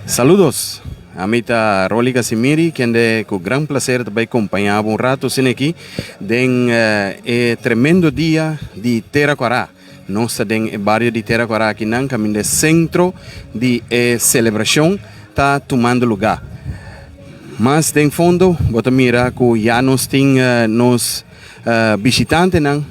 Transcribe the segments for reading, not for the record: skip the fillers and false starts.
Saludos! Ami ta Rolly Casimiri kende ku gran placer ta bai kompañá bo un rato asina aki den e tremendo dia di Tera Kwará. Nos ta den e bario di Tera Kwará akinan kaminda e sentro di e selebrashon ta tumando lugá. Mas den fondo bo ta mira ku ya nos tin nos bishitantenan.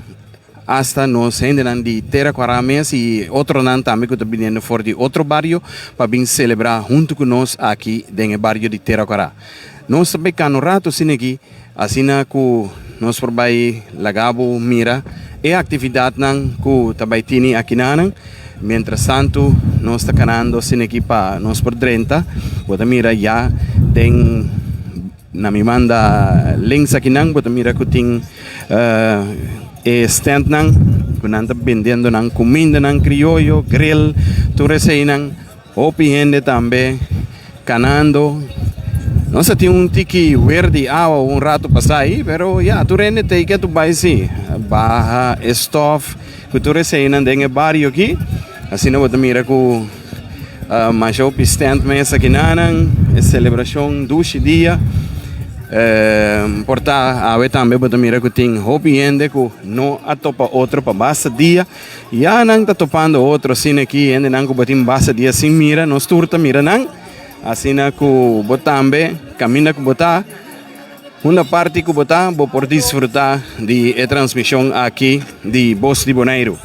Asta nos hendenan di Tera Cuará mes y otronan tambe cu ta biniendo for di otro bario pa bin celebra hunto cu nos aki den e bario di Tera Cuará. Nos ta bay cana un rato asina aki, asina cu nos por bay laga bo mira e actividadnan cu ta bay tini akinanan. Mientras tanto nos ta canando asina aki pa nos por drenta. Bo ta mira ya den. Na mi banda links akinan bo ta mira ku tin e standnan ku nan ta bendiendo nan kumindanan krioyo, grill, tur eseinan. Hopi hende tambe kanando. Nos a tin un tiki wer di awa un rato pasá ei, pero ya, tur hende ta ke tu bai si. Baha e stof ku tur eseinan den e bario aki. Asina bo ta mira ku. Masha hopi stand mes akinanan, e selebrashon dushi dia. Por ta awe tambe bo ta mira ku tin hopi hende ku no a topa otro pa basta dia. Ya nan ta topando otro asina aki, hendenan ku bo tin basta dia sin mira, nos tur ta mira nan. Asina ku bo tambe kaminda ku bo ta, unda parti ku bo ta, bo por disfruta di e transmishon aki di Bos di Boneiru.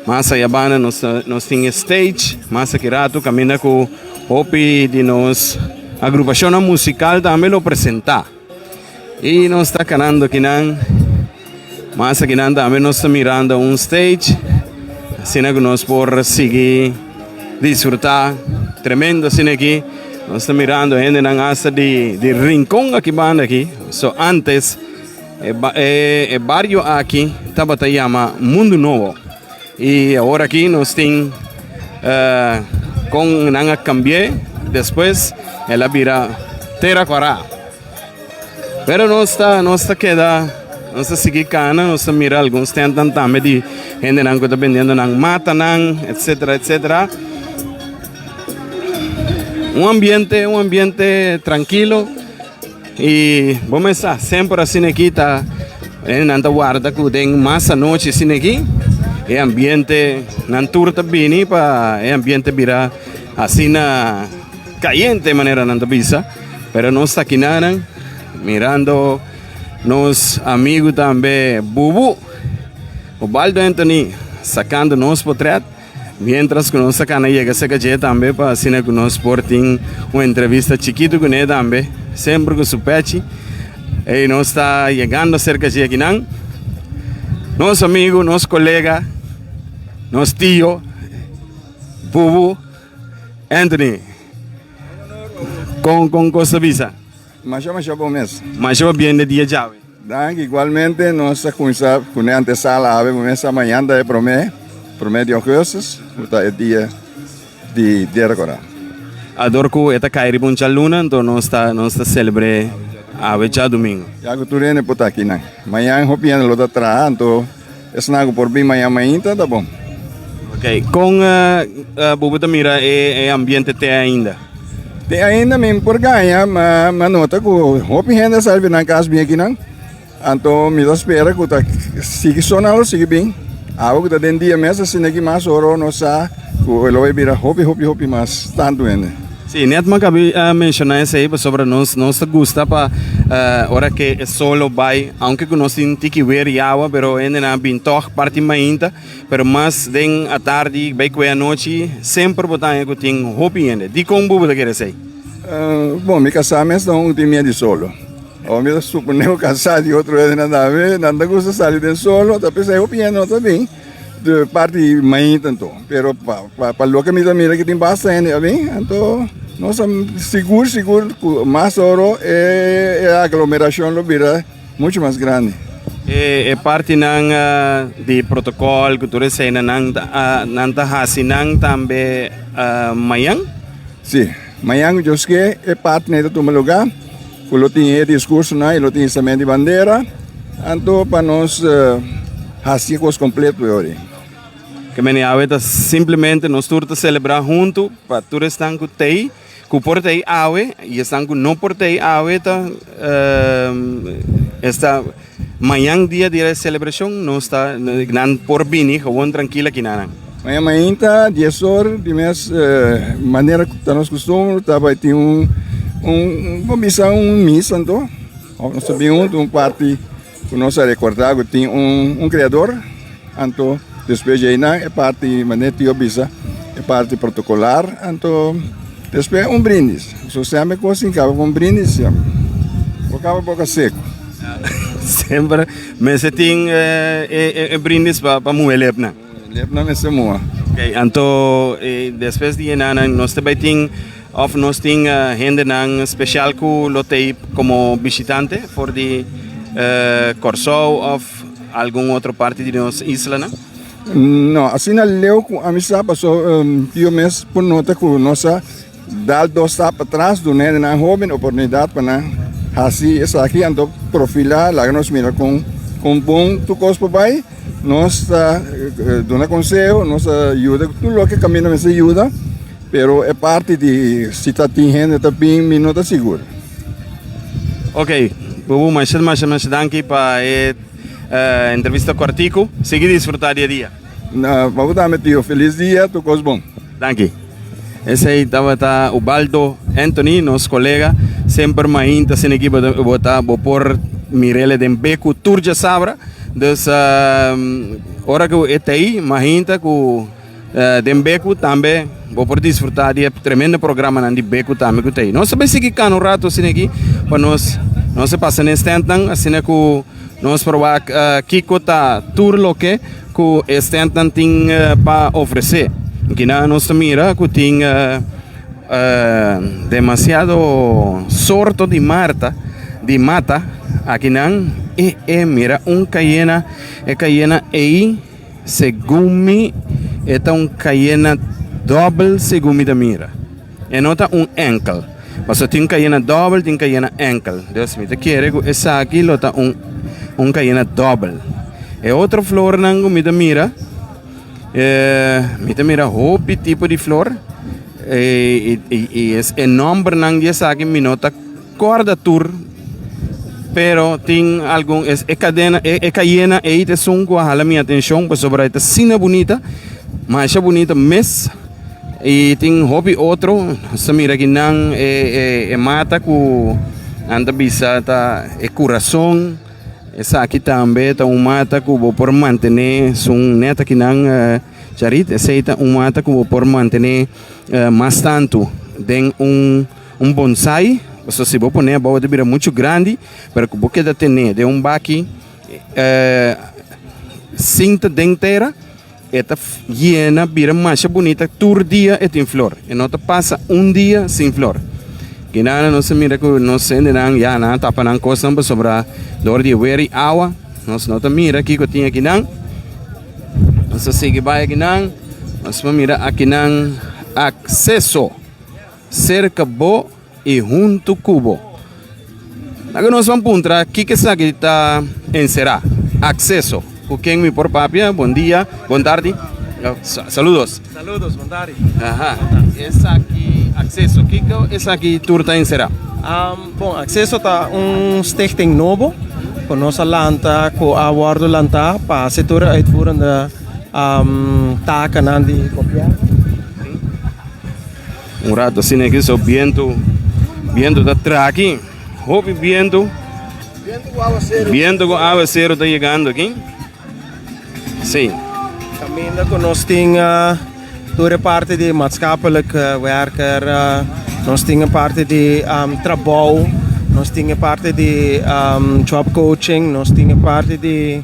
Mas aya banda nos nos tin e stage, mas aki ratu kaminda ku hopi di nos agrupashonnan musikal tambe lo presentá. I nos ta kanando akinan, mas akinan tambe nos ta mirando un stage, asina ku nos por sigui disfrutá tremendo asina aki. Nos ta mirando hendenan asta di di Rincon aki banda aki, so antes. E bario aki tabata yama Mundu Nobo y awor aki nos tin con nan a cambi'e despues el a bira Tera Cuara. Pero nos ta nos ta keda nos ta sigui cana nos ta mira algun standnan tambe di hendenan cu ta bendiendo nan matanan etcetera etcetera. Un ambiente un ambiente trankilo. I bo mes sa, semper asina aki ta nan ta warda ku den mas anochi asina aki e ambiente nan tur ta bini pa e ambiente bira asina kayente manera nan ta bisa. Pero nos ta akinanan mirando nos amigu tambe Bubu, Ubaldo Anthony sakando nos potret. Mientras ku nos ta kana yega serka dje tambe pa asina ku nos por tin un entrevista chikitu kuné tambe, semper ku su pechi. Ey nos ta yegando serka dje akinan. Nos amigu, nos kolega, nos tio, Bubu Anthony. Kon kon kos ta bisa? Masha masha bon mes. Masha pabien de dia djawe. Danki, igualmente nos a cuminsa cu ne antesala awe cuminsa mañan ta e prome, prome di augustus, cu ta e dia di Dia Recorda. Ador cu e ta cay riba un djaluna, enton nos ta nos ta celebre awe djadumingo. Ya cu tur hende por ta akinan. Mañan hopi hende lo ta traha, anto esnan cu por bin mañan mainta ta bon. Ok, con bo bo ta mira e ambiente te ainda? Te ainda mi por gaña, ma mi a nota cu hopi hende a sali di nan cas bin akinan, anto mi ta spera cu ta sigui sona lo sigui bin, awe cu ta den dia mes asina aki mas oro nos sa cu lo bay bira hopi hopi hopi mas tanto hende. Sí, net mi a kabi menshoná esei pasobra nos nos ta gusta pa ora ke e sol lo bai, aunke ku nos tin tiki wer i awa, pero hendenan a bin tòg parti mainta, pero mas den atardi bai kue anochi semper bo ta haña ku tin hopi hende. Dikon bo bo ta kere esei? Bon, mi kasá mes ta un tin miedu di solo. Awor mi ta suponé ku kasá di otro hendenan tambe nan ta gusta sali den solo, ta p'esei hopi hende no ta bin. De parti mainta anto, pero pa pa loke mi ta mira ki tin basta hende a bin, anto nos a sigur sigur ku mas oro e e aglomerashon lo bira mucho mas grandi. E e partinan di protokòl ku tur eseinan nan ta nan ta hasi nan tambe mañan? Si, mañan ku Dios ke e partinan ta tuma lugá ku lo tin e diskursonan i lo tin hizamento di bandera. Anto pa nos hasi e kos kompleto e ora ei. Ke meni awe ta simplemente nos tur ta selebrá huntu pa tur esnan ku t'ei, ku por ta ei awe i esnan ku no por ta ei awe ta esta mañan dia di e selebrashon nos ta nan por bini gewoon trankil aki nan. Mañan mainta dies or di mes manera ku ta nos kustumber ta bai tin un un bo bisa un misa anto nos ta bin huntu un parti Ku nos a rekordá ku tin un Kreador, anto despues di einan e parti manera tio bisa e parti protokolar, anto despues un brindis. So semper kos tin kaba ku un brindis ya bo kaba boka seku. Semper mester tin e brindis pa muhe lepnan. Lepnan mester muha. Ok, anto despues di enanan nos ta bai tin. Of nos tin hendenan special cu lo tei como bishitante for di Corsou of algun otro parti di nos islanan? No, asina leu cu ami sa paso tio mes por nota cu nos a dal dos stap patras duna hendenan hoben oportunidad pa nan haci esaki anto profila laga nos mira con con bon tur cos por bay nos ta duna conseho nos ta yuda tur loke caminda mester yuda. Pero e parti di si ta tin hende ta bin mi no ta sigur. Ok, Bubu masha masha masha danki pa e entrevista kortiku. Sigui disfruta di e dia. Na pa bo tambe tio. Felis dia, tur kos bon. Danki. Esei tabata Ubaldo Anthony, nos kolega. Semper mainta asina aki bo ta bo por mir'el den beku tur djasabra. Dus ora ku e ta ei mainta ku. Den Beku tambe bo por disfruta di e tremendo programanan di Beku tambe ku ta ei. Nos ta bai sigui kana un rato asina aki pa nos nos a pasa na e standnan asina ku nos por wak kiko ta tur loke ku e standnan tin pa ofresé. Kina nos ta mira ku tin demasiado sorto di marta di mata akinan e e mira un kayena e kayena ei. Segun mi e ta un kayena dòbel segun mi ta mira. E no ta un enkel. Pasobra tin kayena dòbel tin kayena enkel. Dus mi ta kere ku esaki lo ta un un kayena dòbel. E otro flornan ku mi ta mira mi ta mira hopi tipo di flor i e nòmbernan di esaki mi no ta Corda tur, pero tin algun es e cadena e e cayena ei ta esun cu a hala mi atencion pasobra e ta asina bunita, masha bunita mes y tin hopi otro nos ta mira aki nan e e e mata cu nan ta bisa ta e curazon esaki tambe ta un mata cu bo por mantene esun net aki nan Charit esey ta un mata cu bo por mantene mas tanto den un. Un bonsai, pasobra si bo pone abou ta bira muchu grandi, pero ku bo keda tene den un baki sin ta den tera, e ta yena bira masha bunita tur dia e tin flor, e no ta pasa un dia sin flor. Kinana nos a mira ku nos hendenan ya nan a tapa nan kosnan pasobra dor di e wer i awa nos no ta mira kiko tin akinan. Nos a sigui bai akinan, nos por mira akinan akseso. Serka bo i huntu ku bo. Laga nos ban puntra kiko esaki ta enserá. Akseso. Ku ken mi por papia? Bon dia, bon tardi. Saludos. Saludos, bon tardi. Aha. Esaki akseso, kiko esaki tur ta enserá? Bon, akseso ta un stichting nobo ku nos a lanta, ku a wòrdu lantá pa hasi tur e uitvoerende takanan di gobièrnu. Un rato asina aki so bientu, bientu ta tra aki, hopi bientu. Bientu ku awaseru ta yegando aki. Si. Kaminda ku nos tin tur e parti di maatschappelijk werker, nos tin e parti di trabou, nos tin e parti di job coaching, nos tin e parti di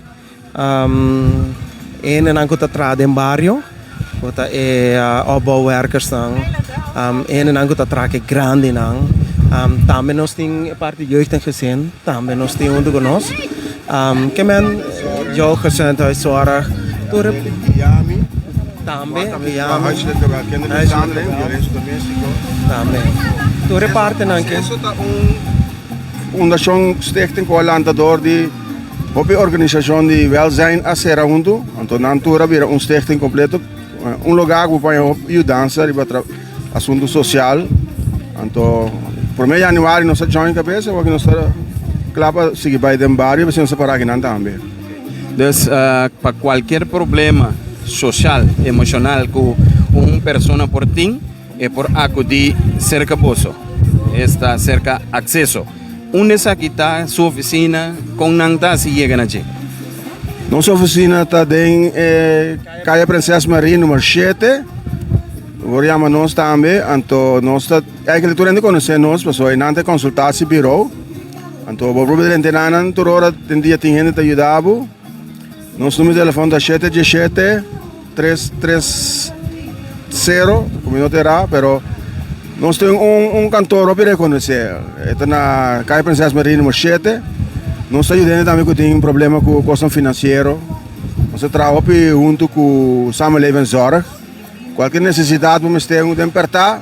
Hendenan ku ta traha den bario, ku ta e opbouwwerkersnan, hendenan ku ta traha ku e grandinan. Tambe nos tin e parti jeugd en gezin, tambe nos tin huntu ku nos. Ke men jeugdgezondheidszorg, tur e. Tambe, guiami. Tambe. Tur e partenan ke. Fundashon Stichting ku a lanta dor di hopi organisashon di wèlzijn a sera huntu, anto nan tur a bira un stichting kompleto, un lugá ku bo por haña hopi yudansa riba asuntu sosial. Anto prome januari nos a join kabes awor nos ta kla pa sigui bai den bario pasobra nos ta para akinan tambe. Dus pa kualkier problema sosial, emoshonal ku un persona por tin e por akudí serka boso, esta serka Akseso. Unda esaki ta su ofisina? Kon nan ta hasi yega na dje? Nos ofisina ta den e Kaya Prinses Marie numero shete. Bo por yama nos tambe, anto nos ta eigenlijk tur hende konosé nos pasobra einan ta e konsultasiebirou. Anto bo por drenta einan tur ora den dia tin hende ta yuda bo. Nos numero di telefòn ta shete diesshete tres tres sero, ku mi no ta erá, pero nos tin un un kantor hopi rekonosé. E ta na Kaya Prinses Marie numero shete. Nos ta yuda hende tambe ku tin problema ku kosnan finansiero. Nos ta traha hopi huntu ku Samenleving Zorg. Kualke nesesidat bo mester un den pertá,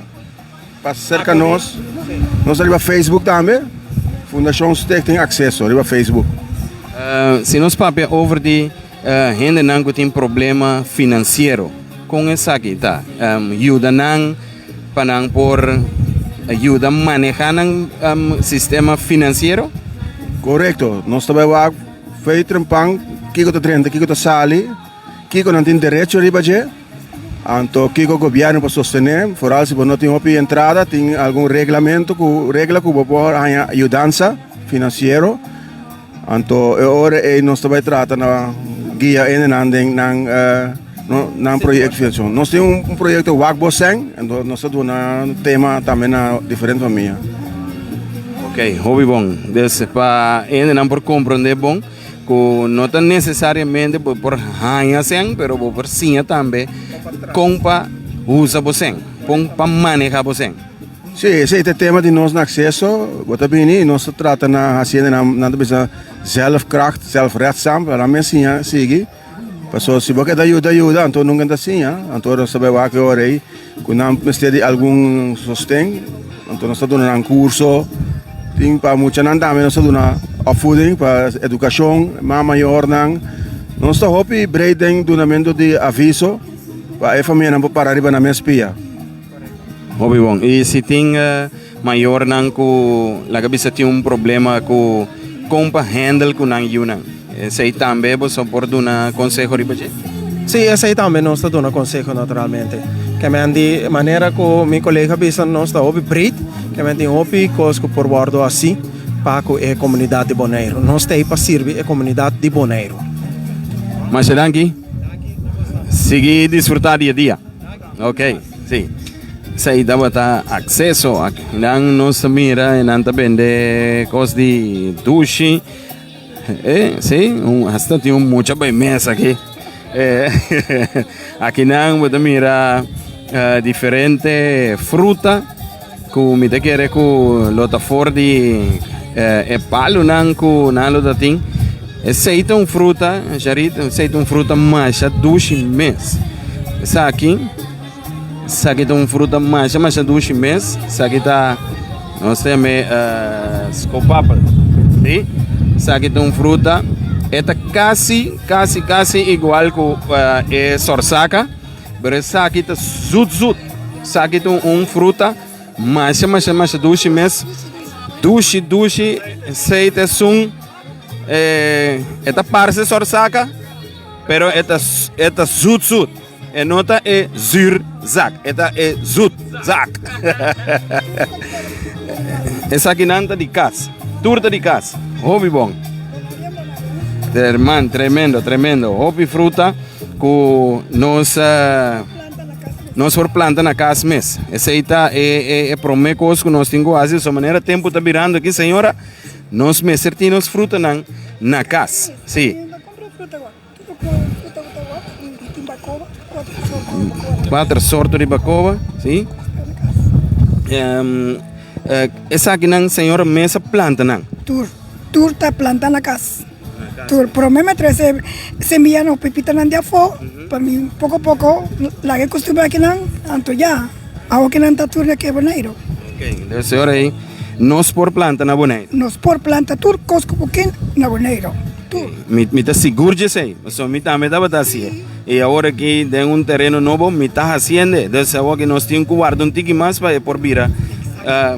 pasa serka nos. Nos ta riba Facebook tambe, Fundashon Stichting Akseso riba Facebook. Si nos papia over di hendenan ku tin problema finansiero, kon esaki ta yuda nan pa nan por yuda maneha nan sistema finansiero? Korekto, nos ta bai wak fei trempan kiko ta drenta, kiko ta sali. Kiko nan tin derecho riba dje? Anto kiko gobièrnu por sostené? Foral si bo no tin hopi entrada, tin algun reglamento ku regla ku bo por haña yudansa finansiero. Anto e ora ei nos ta bai trata na guia hendenan den nan nan proyekto finansiero. Nos tin un proyekto Wak Bo Sèn, anto nos ta duna tema tambe na diferente famia. Ok, hopi bon. Dus pa hendenan por komprondé bon. Ku no ta nesesariamente bo por haña sèn, pero bo por siña tambe kon pa usa bo sèn, kon pa maneha bo sèn. Sí, esei ta e tema di nos na Akseso. Bo ta bini i nos ta trata na hasi hende nan, nan ta bisa zelfkracht, zelfredzaam, pa nan mes siña sigui. Pasobra si bo keda yuda yuda, anto nunka nan ta siña. Anto nos ta bai wak e ora ei ku nan mester di algun sosten, anto nos ta duna nan kurso. Tin pa muchanan tambe nos ta duna opvoeding pa edukashon, mas mayornan. Nos ta hopi breed den dunamentu di aviso pa e famianan por para riba nan mes pia. Hopi bon. I si tin mayornan ku laga bisa tin un problema ku kon pa handle ku nan yunan, esei tambe boso por duna konseho riba dje? Sí, esei tambe nos ta duna konseho naturalmente. Ke men di manera ku mi kolega bisa nos ta hopi breed, ke men tin hopi kos ku por wòrdu hasi pa ku e komunidat di Boneiru. Nos ta ei pa sirbi e komunidat di Boneiru. Masha danki. Sigui disfrutá di e dia. Ok, si. Esei tabata akseso. Nan nos ta mira e nan ta bende kos di dushi. Eh, si, un, hasta tin un mucha bay mes aki. Eh, aki nan bo ta mira eh, diferente fruta ku mi ta kere ku lo ta for di eh, e palunan ku nan lo ta tin. Esei ta un fruta, Jarit, esei ta un fruta masha dushi mes. Esaki. Esaki ta un fruta masha masha dushi mes. Esaki ta nos ta yam'é skopapel. Sí, esaki ta un fruta e ta kasi kasi kasi igual ku e sorsaka, pero esaki ta zut zut. Esaki ta un fruta masha masha masha dushi mes. Dushi dushi, esei ta esun e ta parse sorsaka, pero e ta e ta zut zut. E no ta e zuur zak, e ta e zoet zak. Esakinan ta di kas. Tur ta di kas. Hopi bon. Herman, tremendo, tremendo. Hopi fruta ku nos eh, nos por planta na kas mes. Esei ta e, e, e promé kos ku nos tin ku hasi. So manera tempu ta birando aki, señora, nos mester tin nos frutanan na kas. Sí. Kuater sorto di bakoba, si. Esakinan señora mes a planta nan? Tur, tur ta planta na kas. Tur, prome mi a trese semilla no pipitanan di afó, pa mi poko poko laga e kustumber akinan, anto ya, awo kinan ta tur na ke Boneiru. Ok, entonces señora ei nos por planta na Boneiru? Nos por planta tur kos ku bo ken na Boneiru. Mi, mi ta sigur dje esei, pasobra mi tambe tabata hasié. I awor aki den un tereno nobo mi ta hasiende. Dus awor aki nos tin ku warda un tiki mas pa e por bira.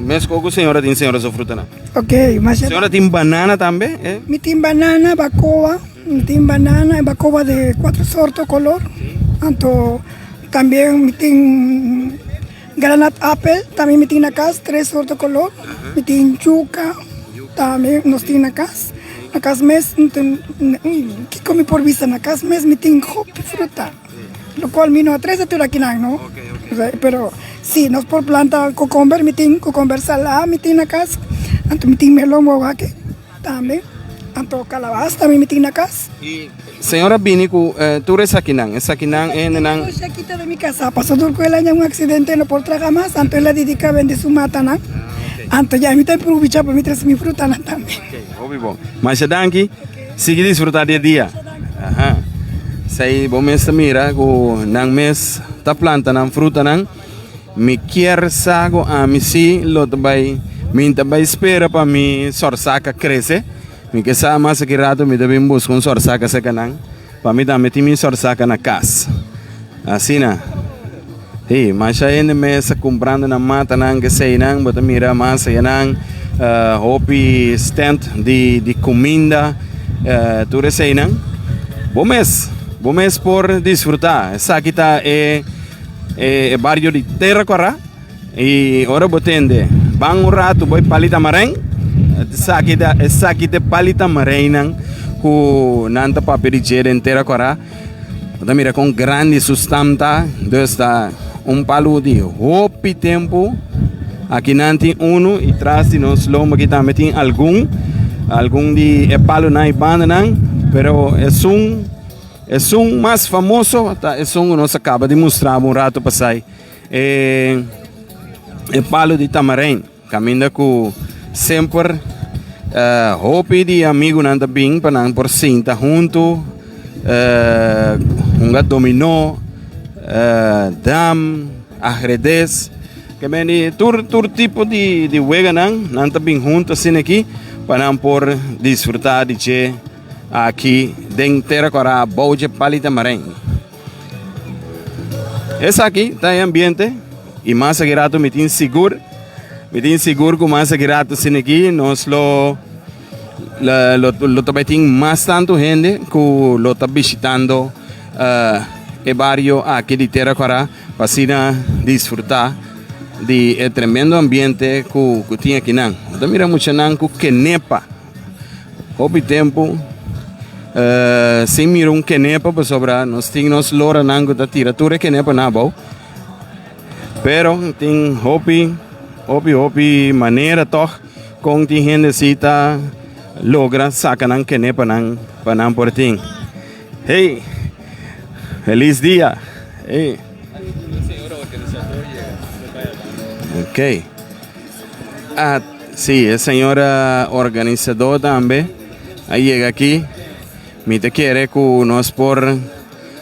Meskos ku señora tin señora su frutanan. Ok, masha. Señora tin banana tambe? Eh? Mi tin banana, bakoa, mi tin banana y bakoa de cuatro sorto color. Anto también mi tin granat apel, también mi tin na cas tres sorto color. Mi tin yuca, tambe nos tin na cas. Na cas mes, kico mi por bisa na cas mes mi tin hopi fruta. Lo cual mi no a trece tur akinan no. Pero si nos por planta cucumber mi tin cucumber salá mi tin na cas. Anto mi tin melon wawake tambe. Anto calabas tambe mi tin na cas. Y señora bini cu tur esakinan, esakinan e hendenan. Esaki kita den mi casa paso dor cu el a haña un accidente no por traha mas anto el a dedica bende su matanan. Anto ya mi ta aprovecha pa mi trece mi frutanan tambe. Hopi bon. Masha danki. Sigui disfruta di e dia. Aha. Sei bo mes ta mira ku nan mes ta planta nan frutanan. Mi kier sa ku ami si lo ta bai, mi ta bai spera pa mi sorsaka krese. Mi ke sa mas aki rato mi ta bin buska un sorsaka serka nan pa mi tambe tin mi sorsaka na kas. Asina. Hey, masha hende mes a kumprando nan matanan keseinan, bo ta mira mas ayanan hopi stand di di kuminda, tur eseinan. Bo mes, bo mes por disfruta. Esaki ta e e bario di Tera Kora i ora bo tende ban un ratu bo e Pali Tamarijn, esaki ta esaki ta e Pali Tamarijnnan ku nan ta papia di dje den Tera Kora. Bo ta mira kon grandi su stam ta, dus ta un palu di hopi tempu. Aki nan tin unu i tras di nos lomba aki tambe tin algun, algun di e palunan i bandanan, pero esun, esun mas famoso ta esun ku nos a kaba di mustra bo un ratu pasai, e e palu di tamarein. Caminda cu semper hopi di amigunan ta bin pa nan por sinta hunto, hunga dominó, dam, ajedrez, ke men di tur tur tipo di di weganan nan ta bin hunto asina aki pa nan por disfruta di dje aki den Tera Kora bou dje Pali Tamarijn. Esaki ta e ambiente y mas aki rato mi tin sigur, mi tin sigur cu mas aki rato asina aki nos lo lo lo ta bay tin mas tanto hende cu lo ta bishitando e bario aki di Tera Kora pa asina disfruta di e tremendo ambiente cu cu tin akinan. Bo ta mira muchanan cu kenepa. Hopi tempu sin mira un kenepa pasobra nos tin nos loranan ku ta tira tur e kenepanan abou. Pero tin hopi, hopi, hopi manera tòg kon tin hende si ta logra saka nan kenepanan pa nan por tin. Hey, felis dia. Hey. Ok. Ah, sí, e señora organisador tambe a yega aki. Mi ta kere ku nos por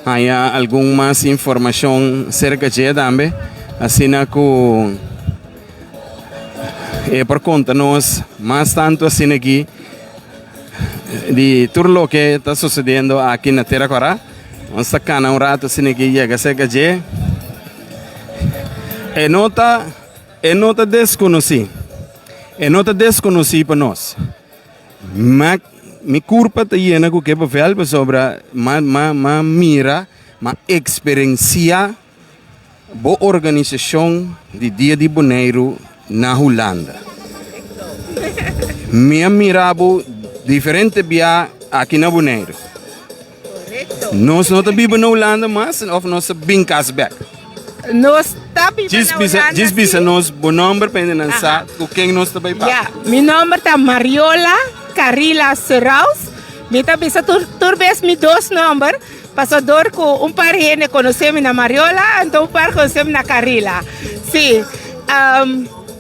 haña algun mas informashon serka dje tambe, asina ku e por konta nos mas tantu asina aki di tur loke ta sosediendo aki na Tera Kòrá. Nos ta kana un ratu asina aki yega serka dje. E no ta. E no ta deskonosí. E no ta deskonosí pa nos. Ma mi kurpa ta yena ku ke papel pasobra m'a m'a m'a mira, m'a eksperensiá bo organisashon di Dia di Boneiru na Hulanda. Mi a mira bo diferente bia aki na Boneiru. Nos no ta biba na Hulanda mas of nos ta bin kas bek? Nos ta biba na Hulanda Djis bisa nos bo nomber pa hende nan sa ku ken nos ta bai papia. Ya, mi nomber ta Mariola Carila Seraus. Mi ta bisa tur tur bes mi dos nomber, pasobra dor ku un par hende konosé mi na Mariola, anto un par konosé mi na Carila. Sí,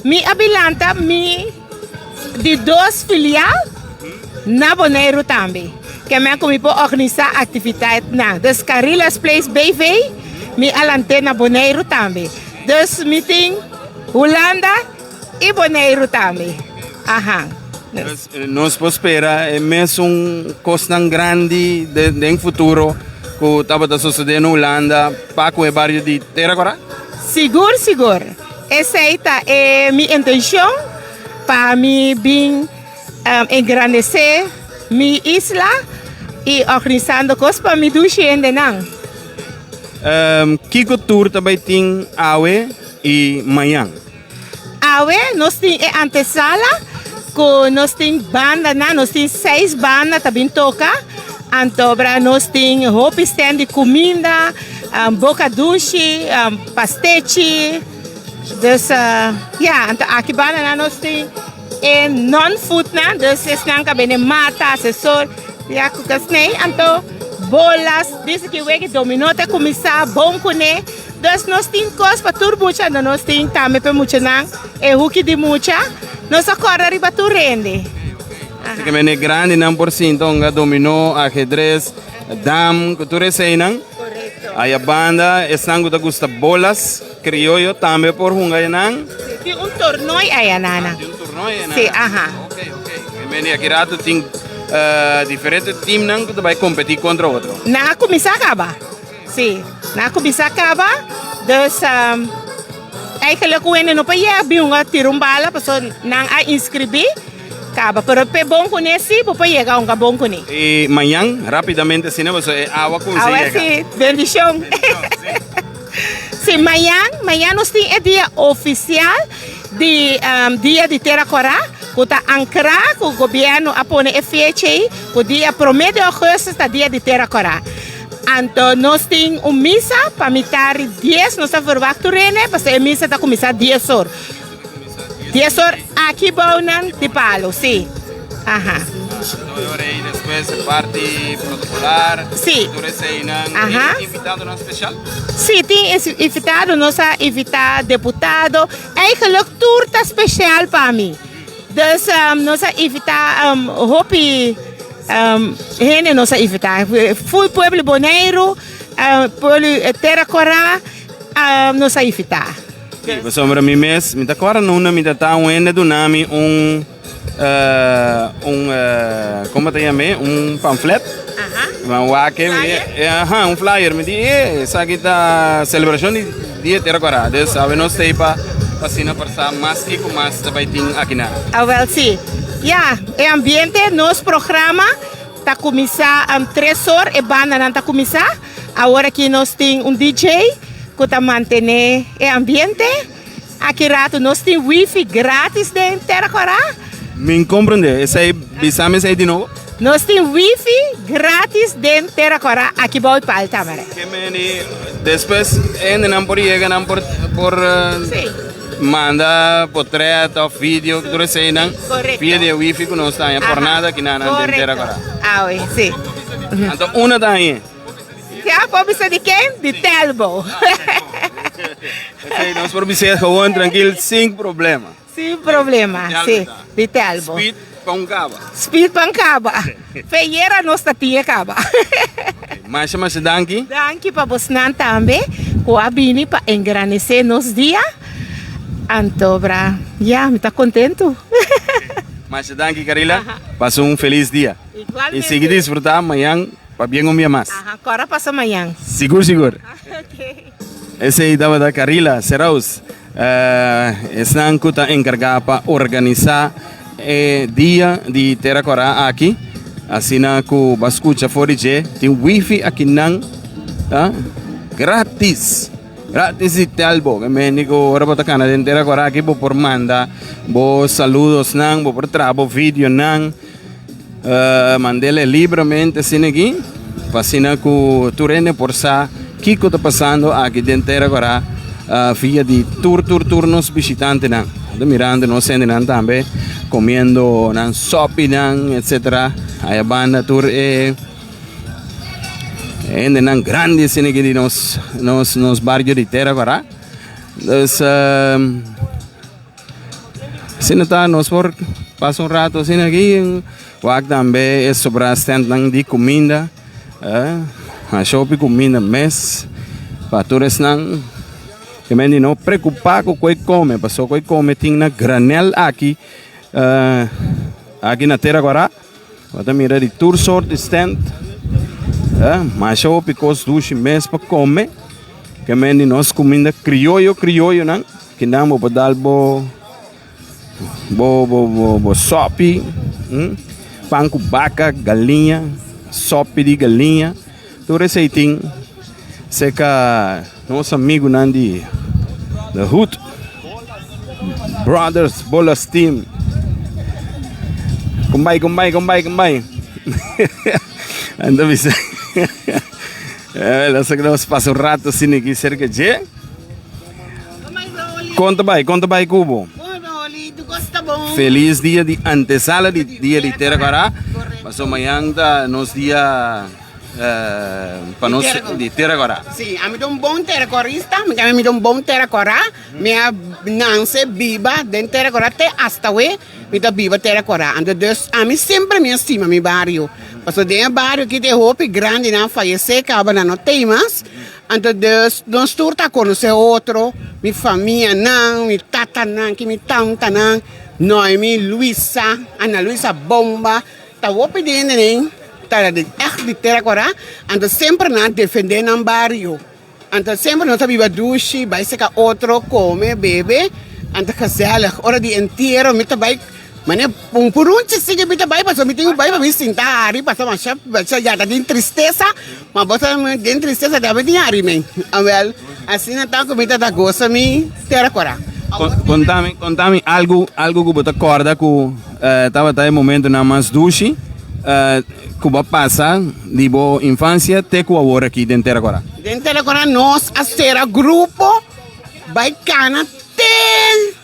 mi a bilanta mi. Di dos filial na Boneiru tambe. Ke men ku mi por organisá aktividatnan. Dus Carila's Place BV mi a lant'é na Boneiru tambe. Dus mi tin Hulanda i Boneiru tambe. Aha. Dus nos por spera e mesun kosnan grandi den futuro ku tabata sosodé na Hulanda pa ku e bario di Tera Kora? Sigur sigur. Esei ta e mi intenshon pa mi bin engrandesé mi isla i organisando kos pa mi dushi hendenan. Kiko tur ta bai tin awe i mañan? Awe nos tin e antesala ku nos tin bandanan, nos tin seis banda ta bin toka. Antobra nos tin hopi stand di kuminda, boka dushi, pastechi. Dus ya, anto aki bandanan nos tin e non-foodnan, dus esnan ka bende mata, asesor, ya ku kasnei. Anto bolas, dice ki wega dominó ta kuminsá bon kuné. Dus nos tin kos pa tur mucha, anto nos tin tambe pa e muchanan e huki di mucha. Nos a kòrda riba tur hende. Así ke mene grandinan por sinta hunga dominó, ajedrez, dam, ku tur eseinan. Korekto. Aya banda esnan ku ta gusta bolas krioyo tambe por hunga enan. Sí, tin un tornooi aya nana. Tin un tornooi aya nana. Sí, aha. Ok, ok. Ke mene aki rato tin diferente teamnan ku ta bai kompetí kontra otro. Nan a kuminsá kaba. Sí, nan a kuminsá kaba, dus eigenlijk ku hende no por yega bin hunga tira un bala pasobra nan a inskribí kaba, pero p'e bon kuné sí bo por yega hunga bon kuné. I mañan rápidamente asina pasobra e awa kuminsá Awa yega. sí, bendishon. Bendishon, sí. Sí, mañan, mañan nos tin e dia ofisial di Dia di Tera Kòrá ku ta ankrá ku gobièrnu a pone e fecha ei ku dia promé di ògùstus ta Dia di Tera Kòrá. Anto nos tin un misa pa mitari dies, nos ta verwagt tur hende pasobra e misa ta kuminsá dies or. Dies or aki bou nan di palo, si. Aha. Anto e ora ei despues e parti protokolar, Si. tur eseinan. Aha. Tin invitadonan spesial? Si, tin invitado, nos a invitá deputado. Eigenlijk tur ta spesial pa mi. Dus nos a invitá hopi. Hende nos a invitá, full pueblo Boneiru, pueblo Tera Kòrá nos a invitá. Sí, pasobra mi mes, mi ta kòrda nunda mi ta ta un hende duna mi un, un, komo ta yam'é, un pamflet. Mi a wak e, aha, un flyer, mi di, e, esaki ta selebrashon di Dia Tera Kòrá, dus awe nos ta ei pa asina por sa mas kiko mas ta bai tin akinan. Awel sí. Ya, e ambiente, nos programa ta kuminsá tres or, e bandanan ta kuminsá. Awor aki nos tin un DJ ku ta mantené e ambiente. Aki ratu nos tin wifi gratis den Tera Kòrá. Mi n'komprendé, esei, bisa mi esei di nobo. Nos tin wifi gratis den Tera Kòrá aki bou di Pal Tamara. Ke meni despues hendenan por yega nan por por Sí. Manda potret of video tur eseinan via di e wifi ku nos ta haña por nada ki nan den tera kora. Awe, si. Anto una ta hañ'e. Ya, por bisa di ken? Di Telbo. Esei nos por bis'é gewoon trankil sin problema. Sin problema, si. Di Telbo. Speed pa un kaba. Speed pa un kaba. Feyera nos ta tin e kaba. Masha masha danki. Danki pa bosnan tambe ku a bini pa engranese nos dia. Anto bra, ya mi ta kontentu. Masha danki Carila. Pasa un felis dia. Igualmente. I sigui disfruta mañan pabien un bia mas. Aha, kòrda pasa mañan. Sigur sigur. Ok. Esei tabata Carila Seraus, esnan ku ta enkargá pa organisá e dia di Tera Kòrá aki. Asina ku bo a skucha for di dje, tin wifi akinan ta gratis, gratis di Telbo. Ke mende ku ora bo ta kana den Tera Kòrá aki bo por manda bo saludosnan, bo por traha bo videonan. Mandele libremente asina aki, pa asina ku tur hende por sa kiko ta pasando aki den Tera Kòrá via di tur tur tur nos bishitantenan. Bo ta mirando nos hendenan tambe komiendo nan sòpinan etsetera. Aya banda tur e hendenan grandi asina aki di nos nos nos bario di Tera Kòrá. Dus. Asina ta nos por pasa un rato asina aki wak tambe e sobra standnan di kuminda masha hopi kuminda mes pa tur esnan ke men di no preocupa ku koe kome pasobra koe kome tin na granel aki aki na Tera Guará bo ta mira di tur sort di stand masha hopi kos dushi mes pa kome ke men di nos kuminda krioyo krioyonan. Akinan bo por dal bo bo bo bo bo sopi, pan ku baka, galiña, sopi di galiña. Tur esei tin serka nos amigunan di The Hood Brothers Bolas Team. Kon bai, kon bai, kon bai, kon bai. Anda bisa. Nos nos pasa un rato asina aki serka dje. Kon ta bai, kon ta bai ku bo? Feliz dia di antesala di dia di Tera Kora. Paso mañan ta nos dia pa nos di Tera Kora. Sí, ami ta un bon terakorista, mi ta mi ta un bon terakorá. Mi a nanse biba den Tera Kora te hasta awe mi ta biba Tera Kora. Anto dus ami semper mi a stima mi bario. Pasobra den e bario aki tin hopi grandinan fayesé kaba nan no tei mas. Anto dus nos tur ta konosé otro, mi famianan, mi tatanan ki mi tantanan, Noemi, Luisa, Ana Luisa Bomba, ta hopi di hende ta di ègt di Tera Kora, anto semper nan a defendé nan bario, anto semper nos a biba dushi, bai seka otro, kome, bebe, anto gezellig. Ora di entiero mi ta bai. Mane un purunchi sigui mi ta bai pasobra mi tin ku bai pa mi sinta hari pasobra masha masha ya ta den tristesa ma bo sa den tristesa tambe tin hari men awel asina ta ku mi ta ta gosa mi tera kora. Kontami kontami algu algu ku bo ta kòrda ku tabata e momentunan mas dushi ku bo a pasa di bo infansia te ku awor aki den tera kora. Den tera kora nos a sera grupo bai kana te.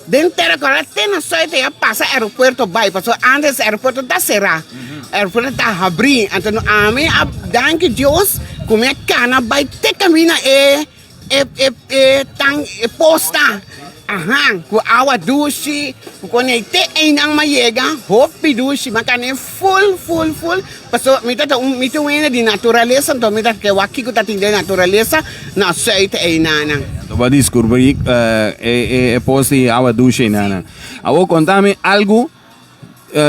Den tera kora te na suerte ya pasa aeropuerto bai pasobra antes aeropuerto ta sera aeropuerto ta habri anto no ami a danki Dios ku mi a kana bai te kaminda e e e e tan e posta aha ku awa dushi ku kone te einan mi a yega hopi dushi mi a kana ful ful ful pasobra mi ta un mi ta un hende di naturalesa anto mi ta ke wak kiko ta tin den naturalesa na suit einanan. Anto bo a diskurbri e pos di awa dushi einanan. Awor konta mi algu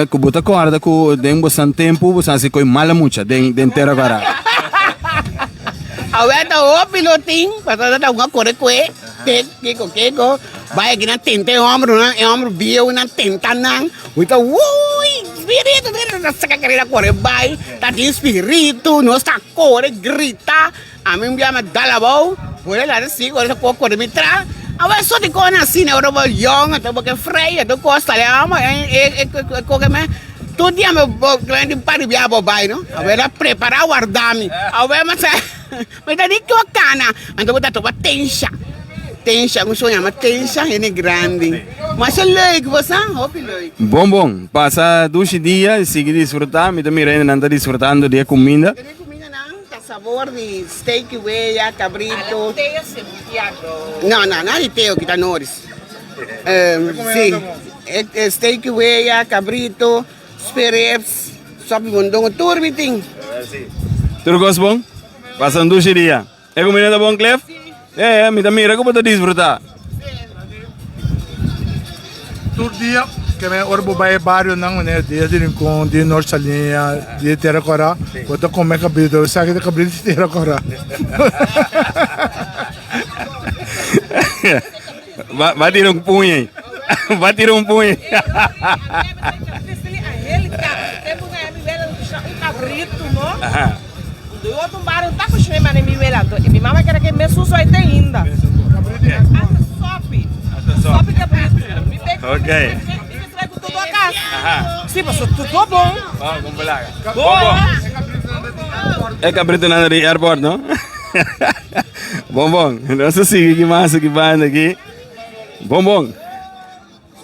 ku bo ta kòrda ku den bo san tempu bo sa hasi koi mala mucha den den tera kòrá. Awe ta hopi lo tin pasobra ta un a kore kue te kiko kiko bai aki nan tenta e hòmbernan e hòmber bieunan tenta nan. Mi ta wuui spiritu ta saka karera kore bai ta tin spiritu nos ta kore grita ami un bia mi a dal abou por e lado si ora ta kore mi tra awe so di kos asina ora bo yong anto bo ke frei anto kos sali amo e koke me tur dia mi bo tin par di bia bo bai no awe ta prepara warda mi awe mi sa mi ta di ke bo kana anto bo ta toba tensha. Tensha, un soña ma tensha hende grandi. Masha leuk bo sa, hopi leuk. Bon bon, pasa dushi dia y sigui disfruta, mi ta mira hendenan ta disfrutando di e cuminda. Tene cumindanan ta sabor di steak y weya, cabrito. No, no, no di teo kita noris. Si, steak y weya, cabrito, spare ribs, sopi mondongo, tur mi tin. Tur cos bon? Pasa un dushi dia. E comida ta bon, Cliff? Eh, mi ta mira cu bo ta disfruta. Tur dia ke men ora bo bai e barionan manera dia di Rincon, dia di Noord Saliña, dia di Tera Kora, bo ta come cabrito, bo sa ki ta cabrito di Tera Kora. Ba, ba tira un puña ahí. Ba tira un puña. Aha. Ok. E cabrito nanda di airport, no? Bon bon. Nos ta sigui aki mas aki banda aki. Bon bon.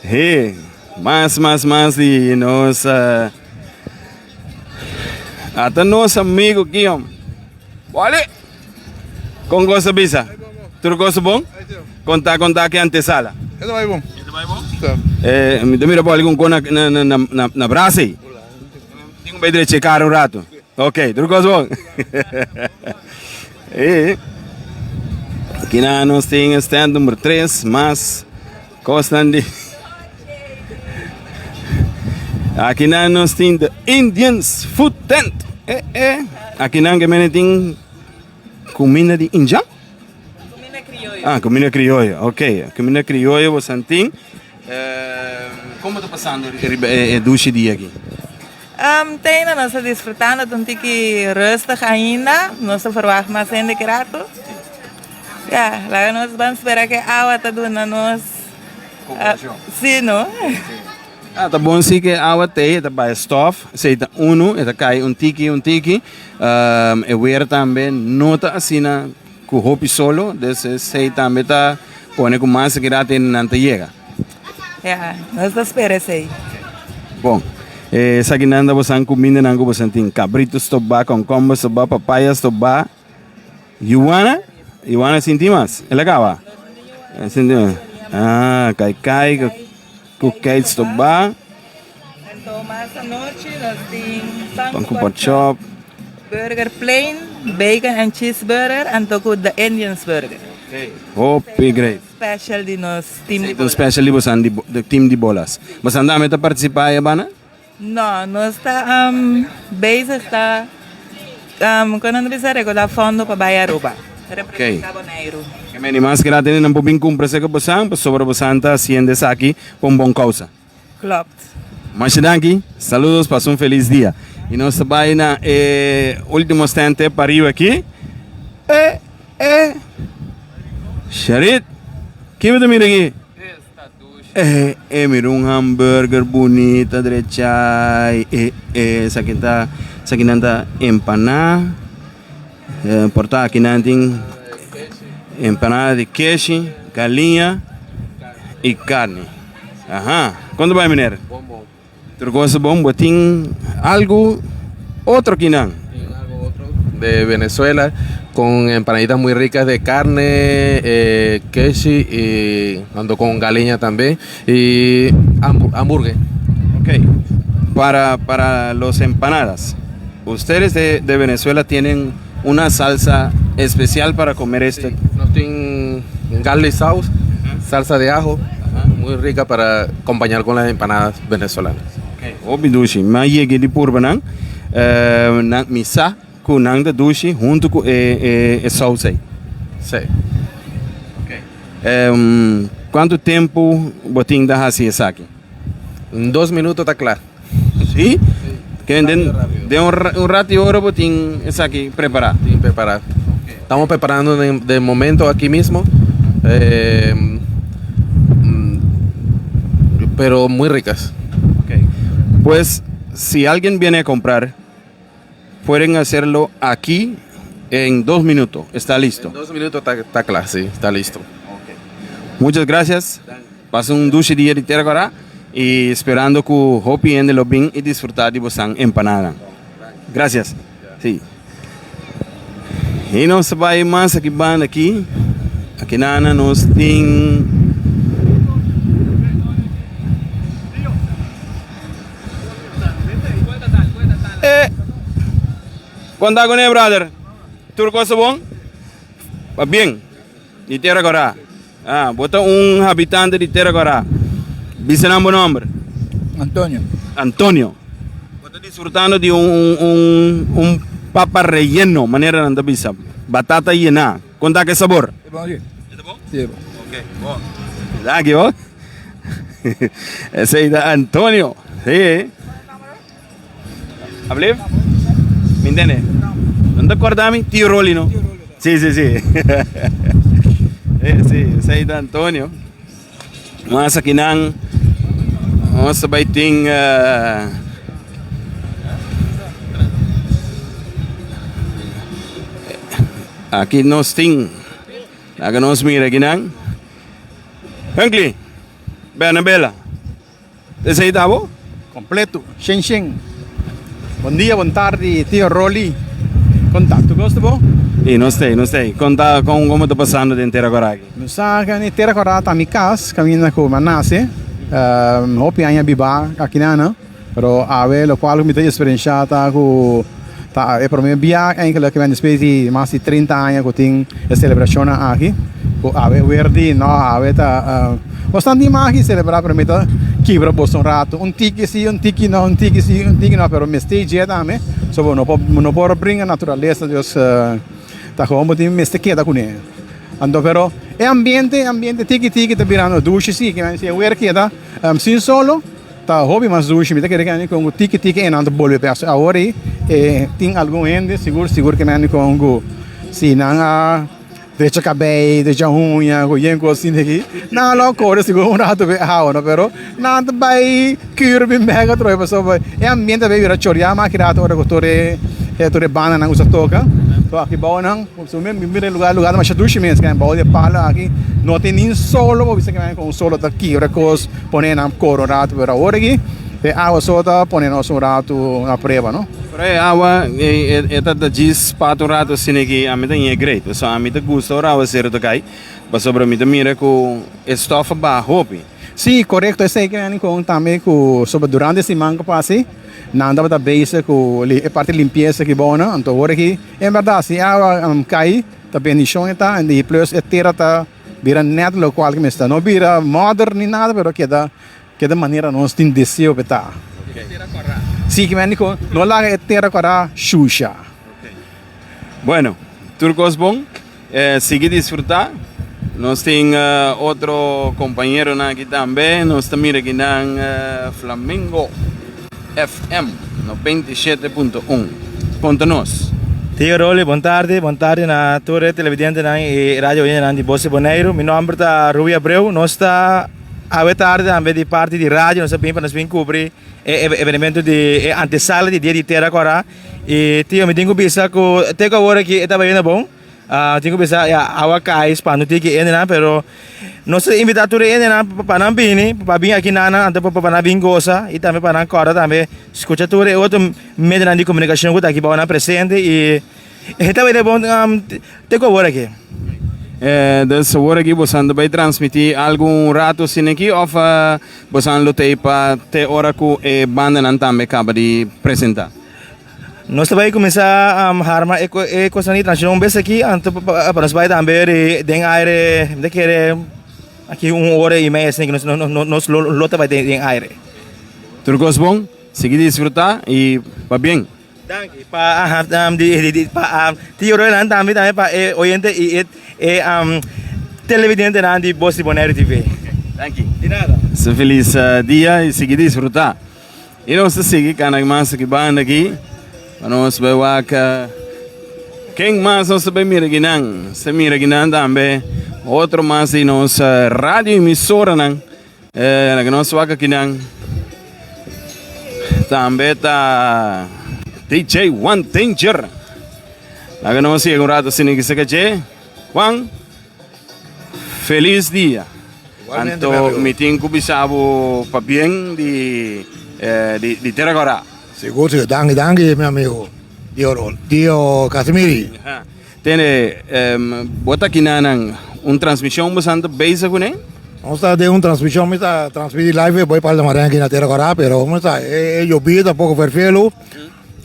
He, mas mas mas di nos uh, ata nos amigo aki hom. Wale! Kon gosa bisa? Tur gosa bon? Konta konta ki antesala. Esta bai bon. Esta bai bon? Eh, mi ta mira bo algun kon na na na na na brasa ei. Tin ku bai drecha e kara un rato. Ok, tur kos bon. Eh. Aki na nos tin stand number 3, mas kosnan di Aki na nos tin the Indians Food Tent. Eh, eh. Aki nan ke mene tin kuminda di India? Kuminda krioyo. Ah, kuminda krioyo. Ok, kuminda krioyo bosan tin. Kon bo ta pasando riba e dushi dia aki? Te ainda nos ta disfrutando, ta un tiki rustig ainda. Nos ta verwacht mas hende ki rato. Ya, laga nos ban spera ke awa ta duna nos. Koperashon. Si, no? Ah, ta bon si ke awa tei, e ta bai stof, esei ta unu, e ta kai un tiki un tiki. E weer tambe no ta asina ku hopi solo, dus esei tambe ta pone ku mas seguridad nan ta yega. Ya, nos ta spera esei. Bon, esakinan ta bosan kumindanan ku bosan tin, kabritu stobá, konkomber stobá, papaya stobá. Yuana? Yuana sinti mas? El a kaba? El sinti mas? Ah, kai kai ku kei stobá. Anto mas anochi nos tin pan Pan ku pork chop. Burger plain, bacon and cheeseburger anto ku the Indians burger. Hopi great. Special di nos team di Esei ta un bolas. special di bosan di di team di bolas. Bosan tambe ta participa e banda? No, nos ta bezig ta con nan ta bisa recorda fondo pa bay Aruba, representa Boneiru. Ke meni mas grati nan por bin cumpra esaki bosan pasobra bosan ta haciendo esaki pa un bon causa. Klopt. Masha danki, saludos, pasa un feliz dia. Y nos ta bay na e ultimo stand te pariba aki. E, e, Sharit, ki bo ta mira aki? E, e, mira un hamburger bunita drechai. E, e, esaki ta, esaki nan ta empaná. Eh, por ta aki nan tin empanada di keshi, galiña y carni. Aha, kon ta bai meneer? Bon bon. Tur cosa bon, bo tin algo otro aki nan? Tin algo otro de Venezuela con empanaditas muy ricas de carne, eh, keshi y ando con galiña también y hamburgues. Ok, para, para los empanadas. Ustedes de, de Venezuela tienen una salsa especial para comer este. Sí, nos tin garlic sauce, salsa de ajo, muy rica para acompañar con las empanadas venezolanas. Okay. Hopi dushi. Mi a yega di purba nan. Eh, nan mi sa ku nan ta dushi huntu ku e, e, e saus ei. Sí. Okay. Em, kuantu tempu bo tin ta hasi esaki? Dos minuto ta kla. Sí? Ken den, den un, un rato y ora bo tin esaki prepará. Tin prepará. Estamos preparando de, de momento aquí mismo. Eh, mm, pero muy ricas. Okay. Pues si alguien viene a comprar, pueden hacerlo aquí en dos minutos. Está listo. En dos minutos está, está claro, sí, está listo. Muchas gracias. Pasa un dushi dia di Tera Kora y esperando ku hopi hende lo bin y disfruta di bosan empanada. Gracias. Sí. Y nos ta bai mas aki banda aki. Aki nana nos tin Eh! Konta ku ne brother? Tur cosa bon? Pa bien. Di Tera Kora. Ah, bo ta un habitante di Tera Kora. Bisa nan bo nomber. Antonio. Antonio. Bo ta disfrutando di un, un, un, un papa relleno, manera nan ta bisa. Batata llená. Kon ta ke sabor? E bon, si. E ta bon? Si, e bon. Ok, bon. Danki, ho. Esei ta Antonio. Si. Ablief? Mi ntende? No ta corda mi? Tio Rolly, no? Sí, sí, sí. eh, sí, esei ta Antonio. Mas aki nan, nos ta bai tin uh, aki nos tin, laga nos mira aki nan. Hunkli, Bernabela. Esei ta bo? Completo, shen shen. Bon dia, bon tardi, tio Rolly. Con ta? Tur cos ta bo? I nos ta ei, nos ta ei. Con ta, con, como ta pasando den Tera Kora aki? Mi sa cu den Tera Kora ta mi cas, caminda cu mi a nace. Hopi aña biba aki nan, pero awe locual cu mi ta experiencia ta cu ta e prome bia enkele cu mi a despues di mas di 30 aña cu tin e celebracionnan aki, cu awe weer di no, awe ta. Bosnan tin mag di celebra pero mi ta kibra boso un rato. Un tiki si, un tiki no, un tiki si, un tiki no, pero mester dje tambe. So bo no por no por bringa naturalesa Dios ta gewoon bo tin mester keda cune. Anto pero e ambiente, ambiente tiki tiki ta birando dushi si, ke men si e wer keda sin solo ta hopi mas dushi. Mi ta kere kende kon ku tiki tiki e nan ta bolbe p'e. Awor ei e tin algun hende sigur sigur ke men kon ku si nan a drecha kabei, drecha huña ku yen kos asina aki, nan a lo kore sigur un rato p'e awa no, pero nan ta bai kür bin bek atrobe pasobra e ambiente a bai bira choria mas ki rato ora ku tur e tur e bandanan ku sa toka. So aki bou nan. So mi mira e lugar, lugar ta masha dushi mes, ken bou di e palo aki no tin ni solo bo bisa ke un solo ta kibra kos pone nan kore un ratu, pero awor aki e awa so ta pone nos un ratu na prueba no. Pero e awa e ta djis pata un ratu asina aki ami ta ñe great, pasobra ami ta gusta ora awaseru ta kai pasobra mi ta mira ku e stof a baha hopi. Sí, korekto, esei ke mi kon tambe ku soba durante e siman ku pasa nan tabata bezig ku e parti limpiesa aki bou nan, anto awor aki En berdad, si e awa kai, ta bendicion e ta, i plus e tera ta bira net locual cu mester ta. No bira modder ni nada, pero keda keda manera nos tin deseo pa e ta. Si, ki men dico, no laga e tera cora shusha. Bueno, tur cos bon. Sigui disfruta. Nos tin otro compañeronan aki tambe. Nos ta mira kinan Flamingo FM 97.1. Conta nos. Tio Rolly, bon tardi. Bon tardi na tur e televidentenan y radio oyentenan di Bos di Boneiru. Mi nomber ta Ruby Abreu. Nos ta awe tardi tambe di parti di radio. Nos a bin pa nos bin cubri e evenemento di e antesala di Dia di Tera Kora. Y tio, mi tin cu bisa cu te cu awor aki e ta bayendo bon. Tin cu bisa ya awa cay spanta un tiki hendenan pero nos ta invita tur e hendenan pa nan bini pa bin aki nan anto pa nan bin goza y tambe pa nan corda tambe scucha tur e otro medionan di comunicacion cu ta aki bao nan presente y e ta bayendo bon te cu awor aki. Dus awor aki boso ta bay transmiti algun rato asina aki of boso lo ta ey pa te ora cu e bandanan tambe caba di presenta? Nos ta bai kuminsá harma e e kosnan di transishon un bes aki, anto pa nos bai tambe den aire, mi ta kere aki un ora i mei asina ku nos lo ta bai den aire. Tur kos bon, sigui disfrutá i pabien. Danki pa pa Tio Roland tambe tambe pa e oyente i e televidentenan di Bos di Boneiru TV. Danki. Di nada. Felis dia i sigui disfrutá. I nos ta sigui kana mas aki banda aki pa nos bai wak ken mas nos ta bai mira kinan. Nos ta mira kinan tambe otro mas di nos radio emisoranan laga nos wak akinan tambe ta DJ One Danger. Laga nos yega un rato asina ki saka dje. Juan. Felis dia. Anto mi tin ku bisa bo pabien di di Tera Kòrá. Sigur sigur. Danki danki mi amigo Dio Dio Casimiri. Tende bo ta kinanan un transmishon bo san ta bezig kuné? Nos ta den un transmishon mi ta transmiti live bo e parla maren aki na Tera Kòrá pero mi sa e yobida ta poko ferfelu.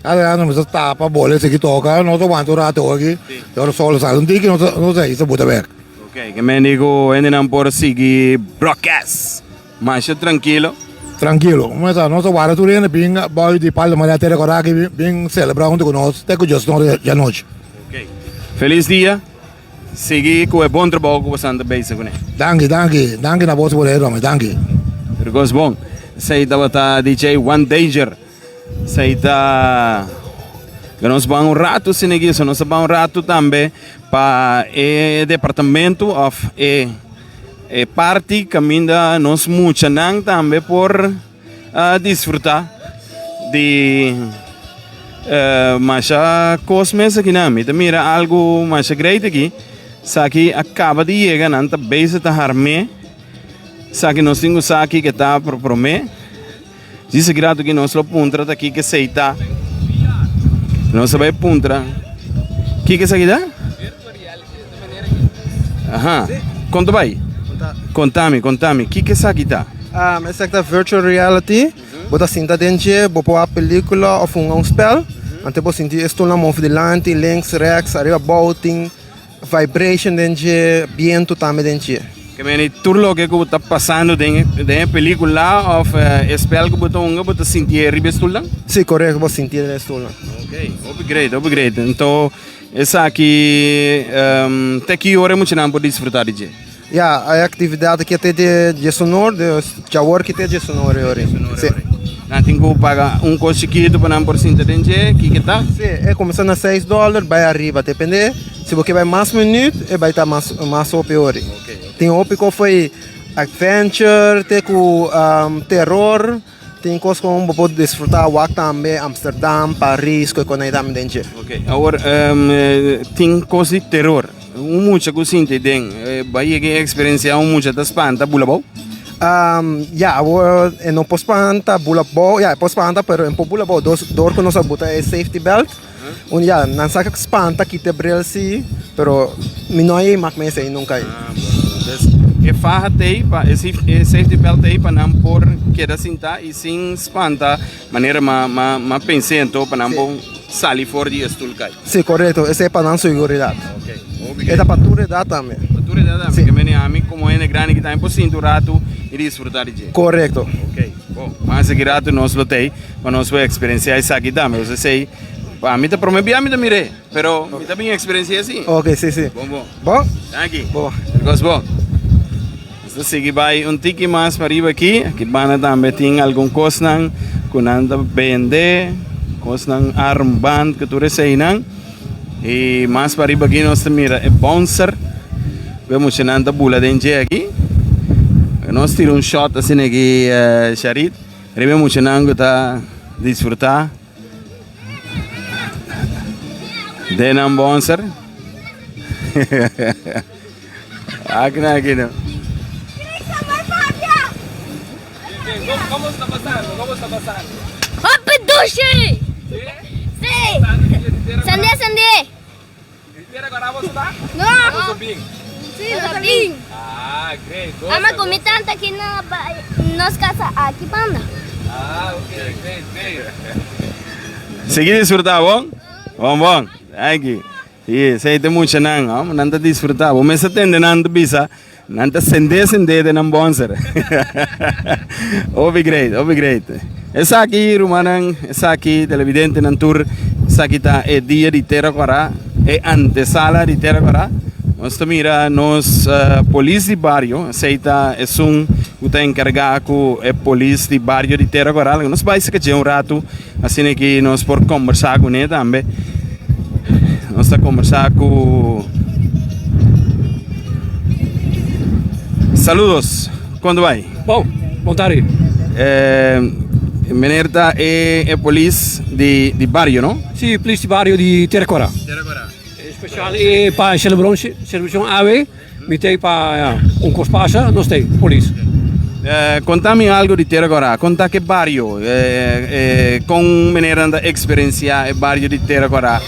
Cada nos ta tapa bola esaki toca, nos ta wanta un rato aki, te ora sol sali un tiki nos nos ta isa buta bek. Ok, ke men di ku hendenan por sigui broadcast masha trankilo. Trankilo, nos ta warda tur hende bin bou di Palma Maria Tera Kora aki bin celebra hunto ku nos te ku Dios nos djanochi. Ok, felis dia, sigui ku e bon trabou ku boso ta bezig kuné. Danki, danki, danki na boso por hei Romy, danki. Tur kos bon, esei tabata DJ One Danger. Esei ta ke nos ban un ratu asina aki, so nos ta ban un ratu tambe pa e departamento of e e parti kaminda nos muchanan tambe por a disfruta di masha kos mes akinan. Mi ta mira algu masha great aki, esaki a kaba di yega, nan ta bezig ta harm'é, esaki nos tin ku sa aki ke ta promé. Djis aki rato ki nos lo puntra ta kiko esei ta. Nos a bai puntra kiko esaki ta? Aha, kon ta bai? Kontami, kontami, kiko esaki ta? Um, esaki ta virtual reality. Bo ta sinta den dje, bo por wak pelicula of hunga un spel. Anto bo sinti e stoelnan move dilanti, links, rechts, ariba, abou, tin Vibration den dje, bientu tambe den dje. Ke meni tur loke ku ta pasando den den e pelikula òf e spèl ku bo ta hunga bo ta sintié riba e stulnan? Sí, korekto, bo sintié den e stulnan. Ok, hopi great, hopi great. Anto. Esaki te ki ora e muchanan por disfruta di dje? Ya, e actividad aki te di diesunor, dus djawor ki te diesunor e ora. Si. Nan tin ku paga un kos chikitu pa nan por sinta den dje, kiko ta? Si, e kuminsá na seis dòler bai ariba, depende si bo ke bai mas minüt e bai ta mas mas hopi ora. Tin hopi kos fo'i adventure te ku teror. Tin kos kon bo por disfrutá wak tambe Amsterdam, Paris ku e konei tambe den dje. Ok, awor tin kos di teror. Un mucha ku sinti den bai yega e eksperensiá un mucha ta spanta bula bou? Ya, awor e no por spanta bula bou, ya e por spanta pero e no por bula bou dor ku nos a buta e safety belt. Un ya nan sa spanta kita e bril si pero mi no a yei mak mes ei nunka ei. Ah bueno dus e faha t'ei pa e safety belt t'ei pa nan por keda sinta y sin spanta manera ma ma ma pens'é anto pa nan por sali for di e stul kai. Si korekto esei pa nan seguridat. Ok hopi E ta pa tur edat tambe. Pa tur edat tambe Si. ke meni ami komo hende grandi ki tambe por sinta un ratu y disfruta di dje. Korekto. Ok bon mas aki ratu nos lo t'ei. Pa nos por experiencia esaki tambe. Osea esey pa mi ta prome bia mi ta mir'é, pero mi ta bin experiencia si. Ok, si, si. Bon, bon. Bon. Danki. Bon. Kos bon. Nos ta sigui bai un tiki mas pa riba aki. Aki banda tambe tin algun kosnan ku nan ta bende, kosnan armband ku tur eseinan. I mas pa riba aki nos ta mira e bouncer ku e muchanan ta bula den dje aki. Nos tira un shot asina aki, Sharit. Riba e muchanan ku ta disfrutá den nan bonser. Aki nan aki nan. Hopi dushi! Si! Sandé sandé! No! Si, sabin! Ama ku mi tanta ki na nos kasa aki banda. Sigui disfruta bon? Bon bon. Danki. Si, esei ta muchanan, hom, nan ta disfruta. Bo mester tende nan ta bisa, nan ta sende sende den nan bonser. Hopi great, hopi great. Esaki, rumannan, esaki, televidentenan tur, esaki ta e dia di Tera Kòrá, e antesala di Tera Kòrá. Nos ta mira nos polis di bario, esei ta esun ku ta enkargá ku e polis di bario di Tera Kòrá. Nos bai saka dje un ratu. Asina ki nos por kombersá kuné tambe. Nos ta kombersá ku Saludos, kon ta bai? Bon, bon tardi. Eh, meneer ta e, e polis di, di bario, no? Sí, polis di bario di Tierra Cora. Tierra Cora. Especial e pa celebracion, celebracion awe. Mi t'ei pa un kos pasa, nos t'ei, polis. Konta mi algu di Tera Kòrá. Konta ke bario, kon meneer nan ta eksperensiá e bario di Tera Kòrá?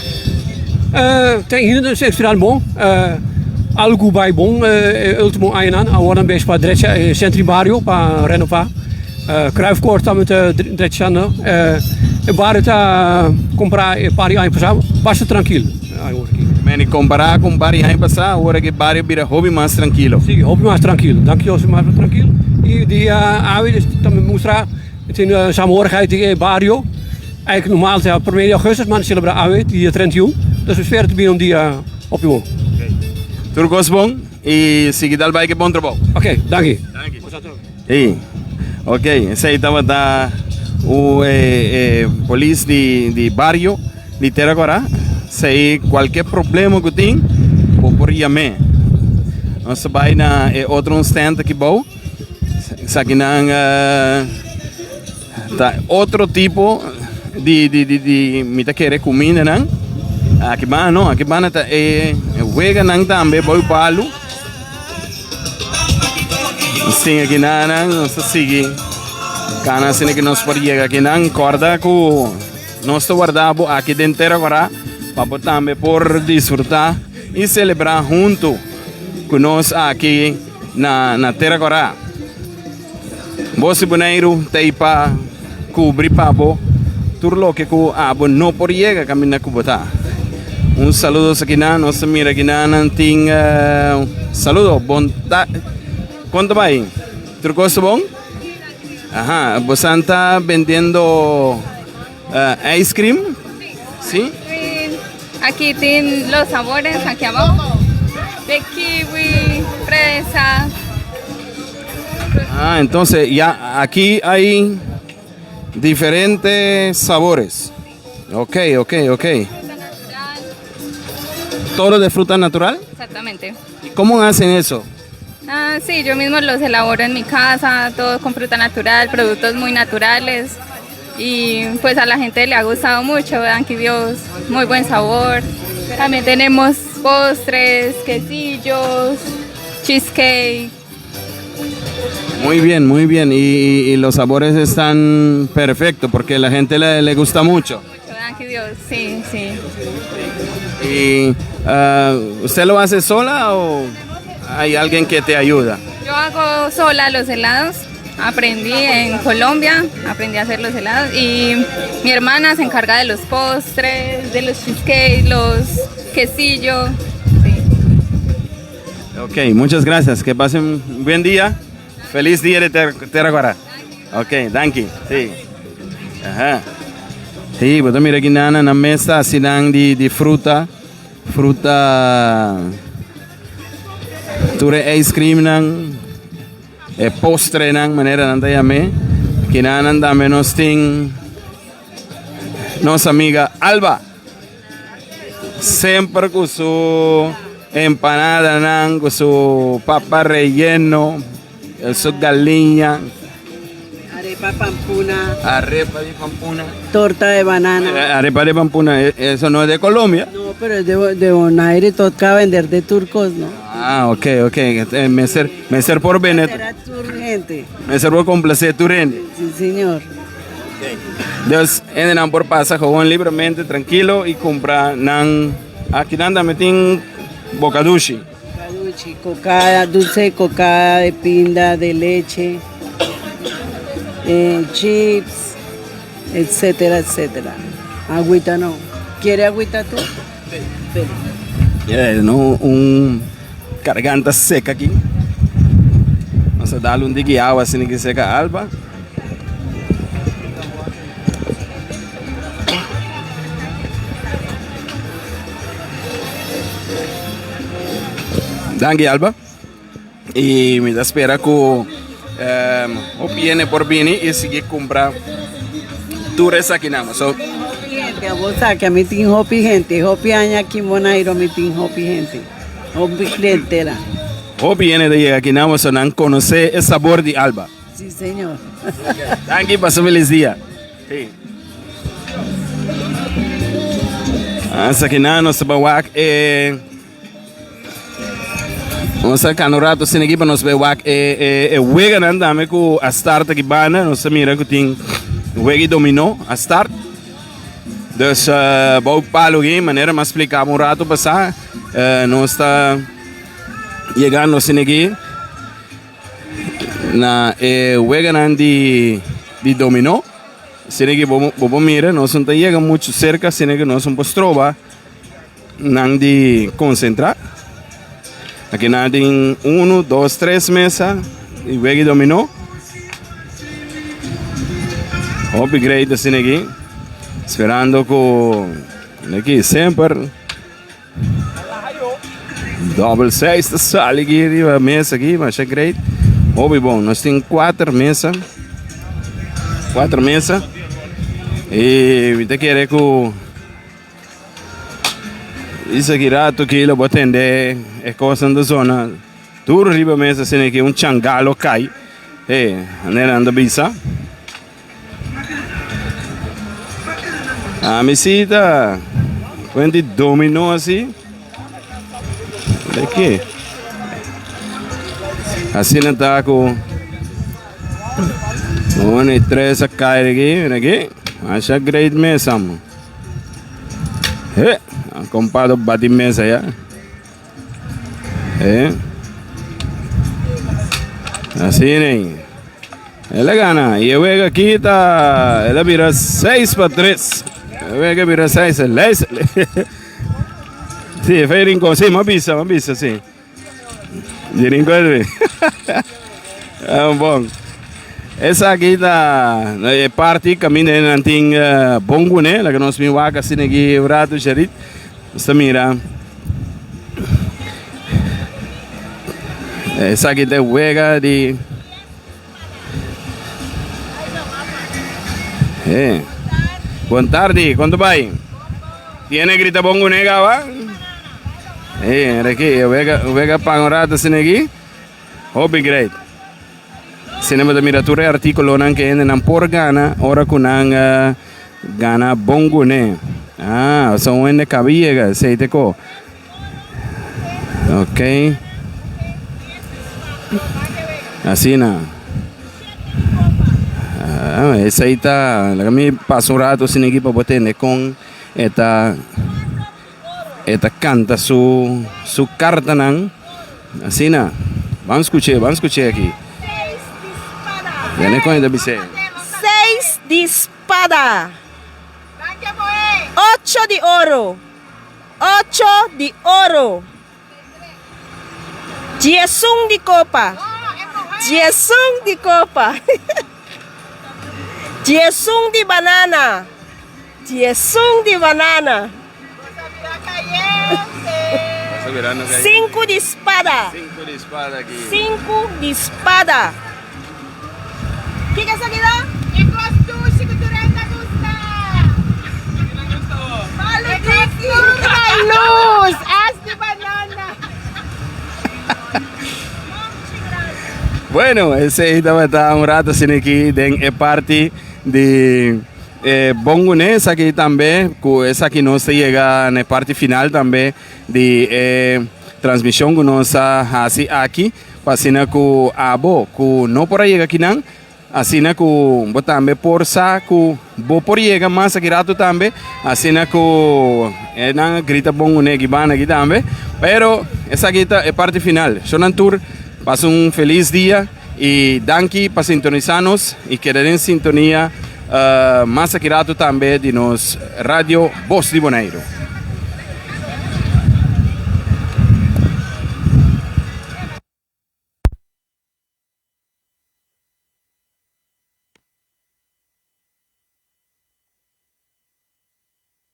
Ten hende ta eksperensiá bon. Algu bai bon e ultimo añanan. Awor nan bezig pa drecha e sentro di bario pa renová. Kruifkoord ta met drechando. E bario ta kompará e par di aña pasá basta trankil. Meni kompará ku un par di aña pasá, awor aki e bario bira hopi mas trankilo. Sí, hopi mas trankilo. Danki Dios mas trankilo. I di awe ta mustra tin saamhorigheid den e bario. Eigenlijk normaal ta prome di augustus, ma nan selebrá awe dia 31. Dus mi spera ta bira un dia hopi bon. Tur kos bon i sigui dal bai ku e bon trabou. Ok, danki. Ey, ok, esey tabata u e e polis di di bario di Tera Kora. Sey kualke problema ku tin, bo por yam'é. Nos ta bai na e otro un stand aki bou. Esakinan ta otro tipo di di di di mi ta kere kumindanan. Aki banda no, aki banda ta e weganan tambe bou palu. Nos tin aki nan, nos ta sigui kana asina ki nos por yega aki nan. Kòrda ku nos ta warda bo aki den Tera Kòrá pa bo tambe por disfrutá i selebrá huntu ku nos aki na na Tera Kòrá. Bos di Boneiru ta ei pa kubri pa bo tur loke ku abo no por yega kaminda ku bo ta. Un saludo aki nan, nos ta mira aki nan nan tin saludo bon ta kon ta bai? Tur kos ta bon? Aha, bosan ta bendiendo ice cream? Si? Aki tin los sabores aki abou de kiwi, fresa. Ah, entonces ya aquí hay diferentes sabores. Ok, ok, ok. ¿Todo de fruta natural? Exactamente. ¿Y cómo hacen eso? Ah, sí, yo mismo los elaboro en mi casa, todo con fruta natural, productos muy naturales. Y pues a la gente le ha gustado mucho, vean que Dios, muy buen sabor. También tenemos postres, quesillos, cheesecake. Muy bien, muy bien. Y, y los sabores están perfectos porque la gente le, le gusta mucho. Vean que Dios, sí, sí. ¿Y ah, usted lo hace sola o hay alguien que te ayuda? Yo hago sola los helados. Aprendí en Colombia, aprendí a hacer los helados y mi hermana se encarga de los postres, de los cheesecakes, los quesillos. Ok, muchas gracias. Que pasen un buen día. Feliz día de Tera Kòrá. Ok, danki. Sí. Aha. Sí, bo ta mira aki nan na mesa asina di, di fruta. Fruta. Tur e ice cream nan. E postre nan, manera nan ta yam'é. Aki nan tambe nos tin nos amiga Alba. Semper ku su empanadanan, ku su papa relleno, su galiña. Arepa pampuna. Arepa di pampuna. Torta de banana. Eh, arepa de pampuna, eh, eso no es de Colombia. No, pero es de, de Bonaire, toca vender de turcos, ¿no? Ah, ok, ok. Eh, mester, mester por bende. Gente. Mester por complacer tur hende. Sí, señor. Dus hendenan por pasa gewoon libremente, trankilo y kumpra nan. Aki nan tambe tin bokadushi. Bokadushi, kokada, dulce de kokada, de pinda, de leche, eh, chips, etcétera, etcétera. Agüita no. ¿Quiere agüita tú? Sí. Yeah, no, un garganta seca aki. Nos a dal un diki awa asina ki seca Alba. Danki Alba. Y mi ta spera cu um, hopi hende por bini y sigui cumpra tur esakinan. So, Gente, bo sa que ami tin hopi gente, hopi aña aki en Bonaire mi tin hopi gente, hopi clientela. Hopi hende ta yega akinan so nan conoce e sabor di Alba. Sí, señor. Danki, pasa feliz dia. Sí. Esakinan nos ta wak e Nos a cana un rato asina aki pa nos bay wak e e e weganan tambe cu a start aki banda. Nos ta mira cu tin wega di dominó a start. Dus uh, bou palo aki, manera mi a splica un rato pasá, uh, nos ta yegando asina aki na e weganan di di dominó. Asina ki bo bo por mira nos no ta yega mucho cerca, asina ki nos no por stroba. Nan di konsentrá. Aki nan tin unu, dos, tres mesa di wega di dominó. Hopi great asina aki. Sperando ku aki semper dobbel seis ta sali aki riba mesa aki, masha great. Hopi bon. Nos tin kuater mesa. Kuater mesa. I mi ta kere ku. Esaki rato ki lo bo tende e kosnan ta zona duro riba mesa asina ki un changalo kai. E manera nan ta bisa. Ami si ta kuenti domino asi. De ke? Asina ta ku un i tres a kai aki, mira aki. Masha great mesa. He, a compa bati mesa ya. Eh. Así ne. El a gana. Y e wega aki ta. El a bira 6 pa 3. E wega bira 6. Leis. Sí, fue Rincón. Sí, m'a bisa, m'a bisa, sí. Di Rincón. Ah, bon. Esaki ta e parti kaminda nan tin bon kuné, laga nos bin wak asina aki un ratu Sherit. Nos ta mira esaki ta e wega di Eh. Bon tardi, kon ta bai? Tiene grita bon kuné kaba? Eh, mira aki, e wega, wega paga un rato asina aki. Hopi great. Asina bo ta mira tur e artíkulonan ku hendenan por gana ora ku nan gana bon kuné. Ah, esa un hende kaba yega, esei te ko. Ok. Asina. Ah, esei ta, laga mi pasa un rato asina aki pa bo tende kon e ta e ta kanta su su kartanan. Asina. Ban skuch'é, ban skuch'é aki. Tende kon e ta bis'é. Seis di spada. Ocho di oro. Ocho di oro. Diesun di kopa. Diesun di kopa. Diesun di banana. Diesun di banana. Sinku di spada. Sinku di spada. Kiko esaki ta? E kos dushi ku tur hende a gusta. E kos turba lus, as di banana. Bueno, esei tabata un rato asina aki den e parti di e Bon Guné. Esaki tambe, ku esaki nos ta yega na e parti final tambe di e transmishon ku nos a hasi aki. Pa asina ku abo ku no por a yega akinan, asina ku bo tambe por sa ku bo por yega mas aki ratu tambe, asina ku e nan a grita bon kuné aki banda aki tambe. Pero esaki ta e parti final. Shornan tur, pasa un felis dia i danki pa sintonisa nos i keda den sintonia mas aki ratu tambe di nos Radio Bos di Boneiru.